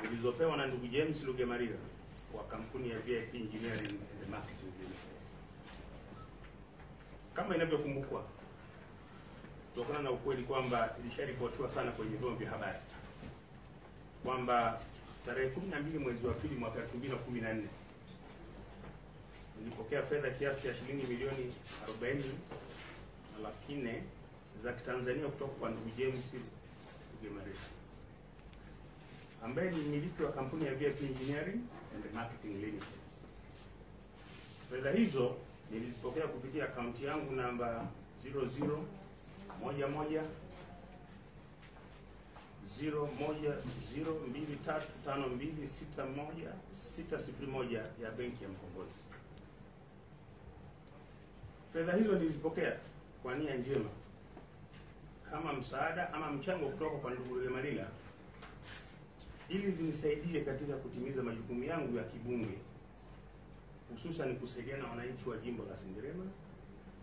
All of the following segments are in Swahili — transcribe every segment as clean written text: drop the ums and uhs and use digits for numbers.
nilizopewa na ndugu James Rugemalira wa kampuni ya VIP Engineering and Marketing Limited. Kama inavyokumbukwa, kutokana na ukweli kwamba ilisharipotiwa sana kwenye vyombo vya habari kwamba tarehe 12 mwezi wa pili mwaka 2014 nilipokea fedha kiasi cha shilingi milioni 40 na laki nne za Kitanzania kutoka kwa ndugu James Rugemalira ambaye ni mmiliki wa kampuni ya VIP Engineering and Marketing Limited. Fedha hizo nilizipokea kupitia akaunti yangu namba 0011 010235261 ya benki ya Mkombozi. Fedha hizo nilizipokea kwa nia njema kama msaada ama mchango kutoka kwa ndugu Rugemalira ili zinisaidie katika kutimiza majukumu yangu ya kibunge, hususan kusaidia na wananchi wa jimbo la Sengerema,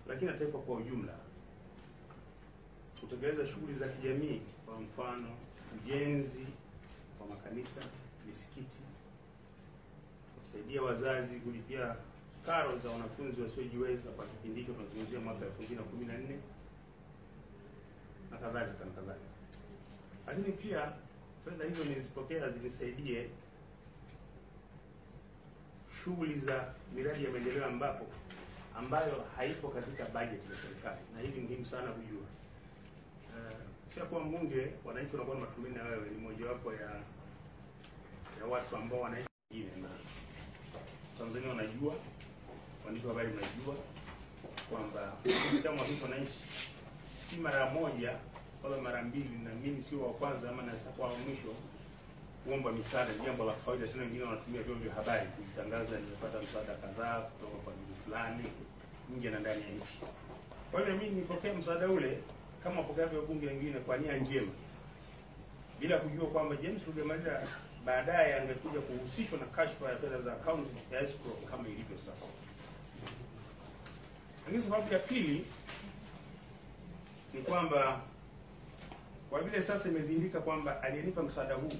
lakini na taifa kwa ujumla, kutekeleza shughuli za kijamii, kwa mfano ujenzi wa makanisa, misikiti, kusaidia wazazi kulipia karo za wanafunzi wasiojiweza kwa kipindi hicho tunazungumzia mwaka 2014 na kadhalika na kadhalika. Lakini pia fedha hizo nilizipokea zinisaidie shughuli za miradi ya maendeleo ambayo haipo katika budget ya serikali, na hili muhimu sana kujua. Kisha kuwa mbunge, wananchi wanakuwa na matumaini na wewe, ni mojawapo ya watu ambao wananchi wengine na Tanzania wanajua, waandishi wa habari wanajua kwamba kama wananchi si mara moja wala mara mbili, na mimi sio wa kwanza ama na sitakuwa wa mwisho kuomba misaada. Jambo la kawaida sana, wengine wanatumia vyombo vya habari kujitangaza, nimepata msaada kadhaa kutoka kwa ndugu fulani nje na ndani ya nchi. Kwa hiyo mimi nilipokea msaada ule kama wapokeavyo wabunge wengine kwa nia njema, bila kujua kwamba James Rugemalira baadaye angekuja kuhusishwa na kashfa ya fedha za account ya escrow kama ilivyo sasa. Lakini sababu ya pili ni kwamba kwa vile sasa imedhihirika kwamba aliyenipa msaada huu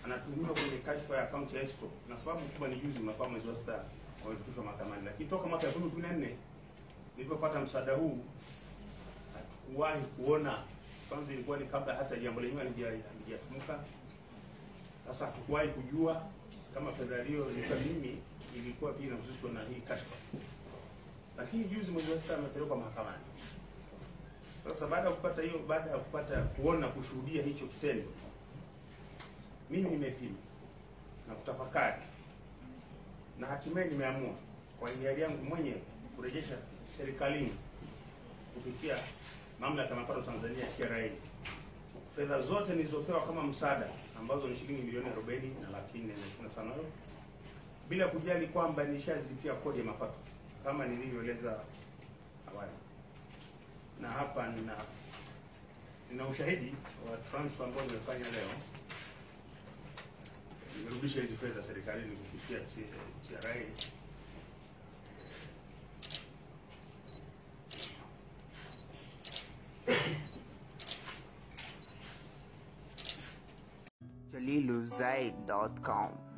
anatuhumiwa kwenye kashfa ya account ya escrow, na sababu kubwa ni juzi mapema mwezi wa 6 walifikishwa mahakamani, lakini toka mwaka 2014 nilipopata msaada huu hatukuwahi kuona. Kwanza ilikuwa ni kabla hata jambo lenyewe halijafunuka. Sasa hatukuwahi kujua kama fedha hiyo ilikuwa mimi ilikuwa pia inahusishwa na hii kashfa. Lakini juzi mwezi wa 6 amepelekwa mahakamani. Sasa baada ya kupata hiyo, baada ya kupata kuona kushuhudia hicho kitendo, mimi nimepima na kutafakari na hatimaye nimeamua kwa hiari yangu mwenyewe kurejesha serikalini kupitia Mamlaka ya Mapato Tanzania TRA fedha zote nilizopewa kama msaada ambazo ni shilingi milioni 40 na laki nne na 25 elfu, bila kujali kwamba nilishazilipia kodi ya mapato kama nilivyoeleza awali. Na hapa nina ushahidi wa transfer ambao nimefanya leo. Nimerudisha hizi fedha serikalini kupitia TRA. Jaliluzaid.com.